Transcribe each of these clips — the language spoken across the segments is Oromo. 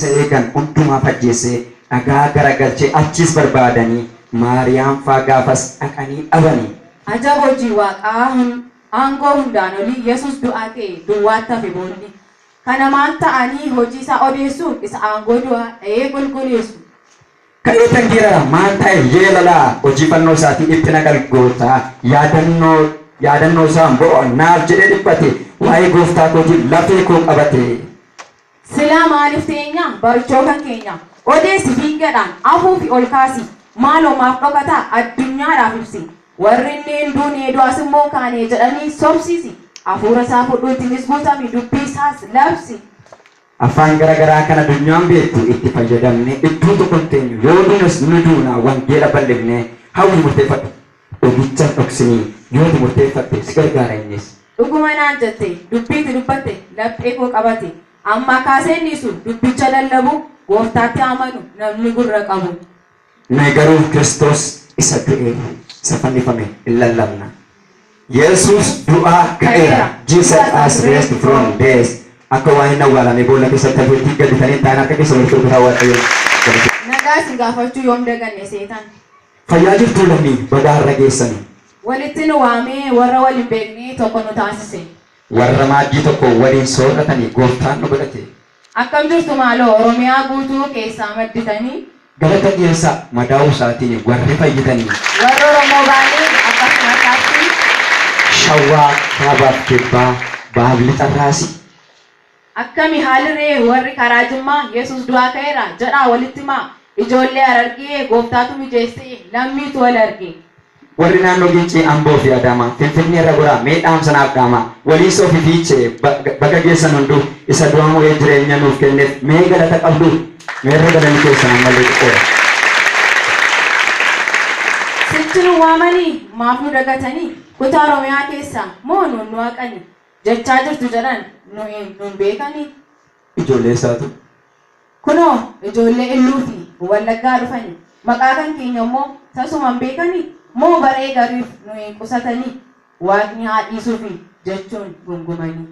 Isa eegan hundumaa fajjeessee dhagaa garagalchee achis barbaadanii Maariyaam faa gaafas dhaqanii dhabanii. Ajab hojii waaqaa aangoo hundaan olii, Yesus du'aa ka'e, duwwaatti hafe boolli. Kana maal ta'anii hojii isaa odeessu, isa aangoo du'aa dha'ee golgoleessu. Ka'ee tan geerara maal ta'e yeelalaa, hojii fannoo isaatii dhiphina galgootaa, yaadannoo isaan bo'o naaf jedhee dhiphate, waa'ee gooftaa kootiin lafee koo qabate. Silaa maaliif teenya barichoo kan keenya odeessi, fiingadhaan afuufi ol kaasi, maaloo maaf dhokataa, addunyaadhaaf ibsi. Warri inni hin duune, du'as immoo kaane jedhanii sobsiisi. Hafuura isaa fudhuu, ittiinis guutami, dubbii isaas labsi. Afaan garagaraa kan addunyaan beektu itti fayyadamne iddoo tokko hin teenyu, yoo duunes nu duuna wangeela bal'ifne. Hawwi, murteeffadhu, dhugicha hin dhoksinii, yoo ati murteeffatte si gargaara innis. Dhuguma naan jette, dubbiiti dubbatte laphee koo qabate. Ammaa kaasee hin dhiisu dubbicha lallabu, gooftaatti amanu namni gurra qabu. Nuyi garuu Kiristoos isa du'e, isa fannifame in lallabna. Yesuus du'aa ka'eera. Jesus has raised from death. Akka waan hin awwaalamee boolla keessatti hafeetti gadditanii hin taane, harka keessa walitti rukutaa Waaqayyoon. Nagaa isin gaafachuu yoom daganne seetan? Fayyaa jirtuu lammii, bagaa har'a geessanii. Walitti nu waamee warra wal hin beekne tokko nu taasise. Warra maaddii tokko waliin soorratanii gooftaan nu godhate. Akkam jirtu maaloo, Oromiyaa guutuu keessaa madditanii? Galata dhiyeessaa, madaa'uu isaatiin warri fayyitanii. Warri Oromoo Baalee akkasumas Arsii. Shawaa kaabaaf kibbaa, bahaaf lixarraasi. Akkami haalli ree warri karaa Jimmaa? Yesus du'aa ka'eera jedhaa walitti himaa. Ijoollee Harargee, gooftaatu mijeessee lammiitu wal arge. Warri naannoo Gincii, Amboo fi Adaamaa, Finfinnee irra goraa mee dhaamsa naaf dhaamaa. Waliisoo fi Fiichee baga geessan hunduu, isa du'a mo'ee jireenya nuuf kenneef mee galata qabdu. Meerra galanni keessan, ammallee xiqqoodha. Sichi nu waamanii maaf nu dagatanii? Kutaa Oromiyaa keessaa moo nuun nu haqanii? Jechaa jirtu jedhan, nuyi nun beekanii. Ijoollee isaatu. Kunoo ijoollee Illuu fi Wallaggaa dhufanii, maqaa kan keenya immoo tasuma hin beekanii? Moo baree gariif nu hin qusatanii? Waaqni haa dhiisuufi jechuun gungumanii.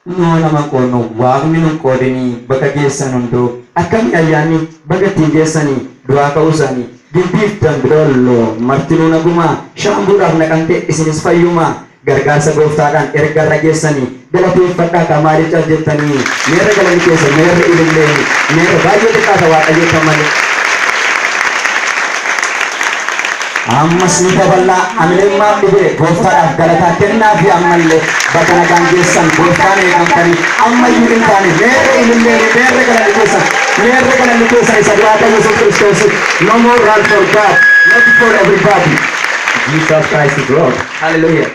Noo nama qoodnu, waaqni nun qoodinii, bakka geessan hunduu. Akkamii ayyaanni, baga ittiin geessanii du'aa ka'uu isaanii. Gimbiif Dambidoollo martinuu nagumaa? Shaambuudhaaf Naqamtee isinis fayyumaa? Gargaarsa gooftaadhaan erga irra geessanii galateeffadhaa kaa, maaliif cal jettanii? Meerra galanni keessan? Meerra ililleeni? Meerra? Baay'ee xiqqaata Waaqayyoota malee. Ammas ni daballaa, amileen maaf dhibee? Gooftaadhaaf galataa kennaa fi ammallee baga nagaan geessan, gooftaan eegamtanii ammayyuu hin taane. Meerra ililleeni? Meerra galanni keessan? Meerra galanni keessan isa du'aa ka'e Yesuus Kiristoos? No more run for God, not for everybody. Jesus Christ is Lord. Hallelujah.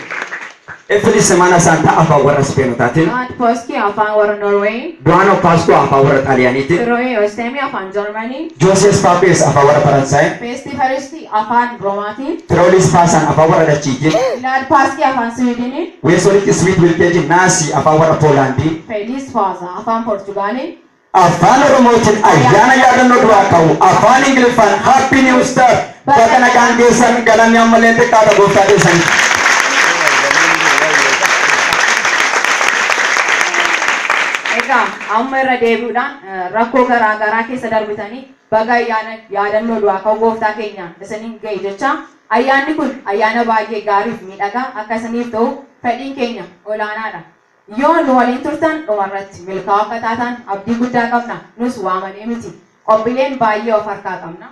Feliz Semana Santa afaan warra Ispeenotatiin. Glad påske afaan warra Norway. Buona Pasqua afaan warra Xaaliyaaniitiin. Frohe Ostern afaan Germany. Joseph Papes afaan warra Faransaay. Festi Faristi afaan Roomaatiin. Trollis Paasan afaan warra Dachiitiin. Glad påsk afaan Swedeniin. Weesolitti Sweet Wilkeeji Naasi afaan warra Poolaandii. Feliz Pasa afaan Portugaaliin. Afaan Oromootiin ayyaana yaadannoo du'aa ka'u, afaan Ingiliffaan Happy New Star. Baga nagaan geessan, galanni ammallee xiqqaadha gooftaa keessanii. Egaa amma irra deebi'uudhaan rakkoo garaa garaa keessa darbitanii baga ayyaana yaadannoo du'aa ka'uu gooftaa keenya isiniin ga'e jecha, ayyaanni kun ayyaana baay'ee gaarii fi miidhagaa akka isiniif ta'u fedhiin keenya olaanaadha. Yoo nu waliin turtan dhumarratti milkaa'oo akka taatan abdii guddaa qabna. Nus waamanii miti. Qophiileen baay'ee of harkaa qabna.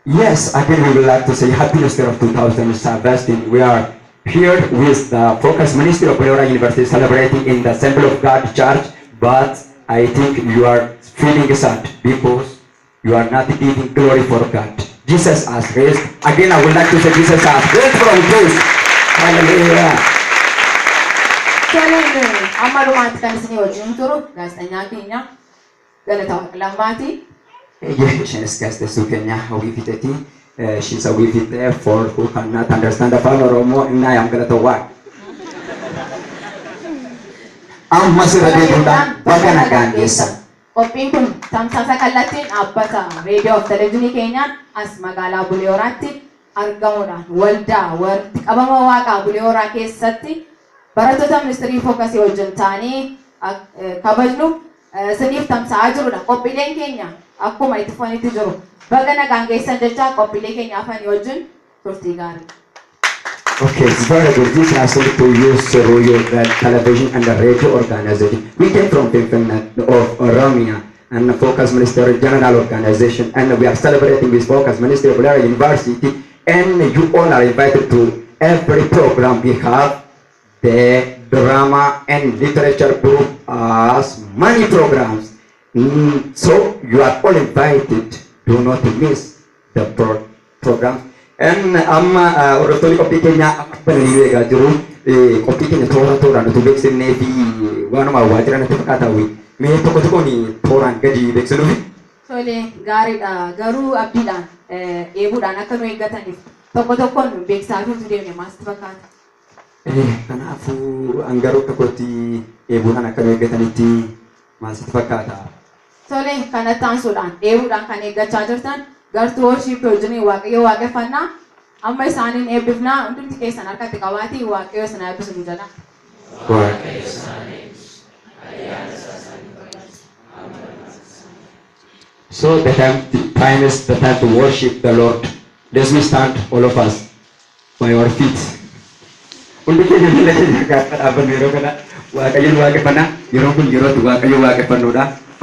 Yes, again we would like to say Happy New Year of 2017. We are here with the Focus Ministry of Bulee Hora University celebrating in the Assembly of God Church, but I think you are feeling sad because you are not giving glory for God. Jesus has raised. Again, I would like to say Jesus has raised from death. Hallelujah. Toleen, amma dhumaatti kan isinii wajjin turu gaazexanyaa keenya Galata Waaqlammaati. Isheenis gaazexeessuu keenya hawwii fixeeti. She's a Fixe for who cannot understand Afaan Oromoo, inni I am Galata Waaq. Ammas irra deebi'uudhaan baga nagaan geessan. Qophiin kun tamsaasa kallattiin dhaabbata reediyoo fi televezyiinii keenyaan as magaalaa Bulee Horaatti argamuudhaan waldaa walitti qabama waaqaa Bulee Horaa keessatti barattoota ministirii fookasii wajjin ta'anii kabajnu. Isiniif tamsa'aa jirudha. Qophiileen keenya akkuma itti fufanitti jiru. Baga nagaan geessan jecha qophiilee keenya hafanii wajjin turtii gaarii. Okay, it's very good. This has to use through your the television and the radio organization. We came from Finfinne of Oromia and the Focus Ministry General Organization, and we are celebrating with Focus Ministry of Bulee Hora University. And you all are invited to every program we have. The drama and literature group has many programs. So you are all invited. Do not miss the programs. And amma hordoftoonni qophii keenyaa akka bananii eegaa jiru. Qophii keenya toora tooraan utuu beeksifnee fi waanuma waajjira natti fakkaata. Mee tokko tokkoon tooraan gadi beeksinuufi. Tole, gaariidha, garuu abdiidhaan eeguudhaan akka nu eeggataniif tokko tokkoon beeksisaa fi deemne maasitti fakkaata. Kanaafuu hangaroo tokkotti eeguudhaan akka nu eeggatanitti maal sitti fakkaata? Tole, kanatti aansuudhaan eeguudhaan kan eeggachaa jirtan gartuu worship wajjin Waaqayyo waaqeffannaa amma isaaniin eebbifnaa. Hundumti keessan harkatti qabaatii Waaqayyo sana eebbisu nu jedha. Waaqayyo. So the time is the time to worship the Lord. Let me stand, all of us, by our feet. Hundi keenya miila keenya gaafa dhaabbannu yeroo kana Waaqayyoon waaqeffannaa. Yeroon kun yeroo itti Waaqayyo waaqeffannudha.